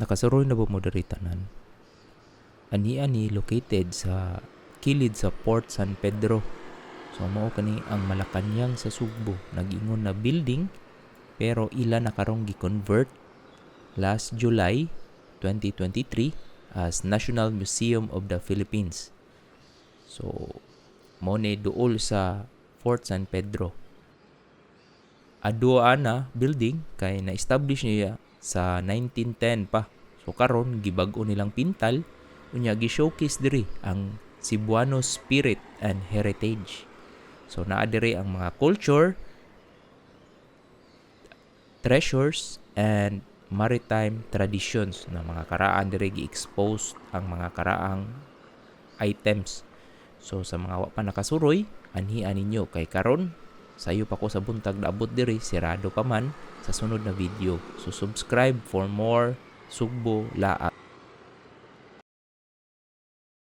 Nakasuroy na ba mo diri tanan? Ani-ani located sa kilid sa Port San Pedro. So mao kani ang Malacañang sa Sugbo. Nag-ingon na building pero ila na karong gi-convert last July 2023 as National Museum of the Philippines. So mao ni duol sa Fort San Pedro. Adua na building kay na-establish niya sa 1910 pa. So karon gibag-o nilang pintal, unya gi-showcase diri ang Cebuano spirit and heritage. So naa diri ang mga culture, treasures and maritime traditions na mga karaan. Diri gi-expose ang mga karaang items. So sa mga wa pa nakasuroy, anhian ninyo kay karon sayo pa ko sa buntag naabot diri, sirado pa man. Sa sunod na video. So subscribe for more Sugbo Laag.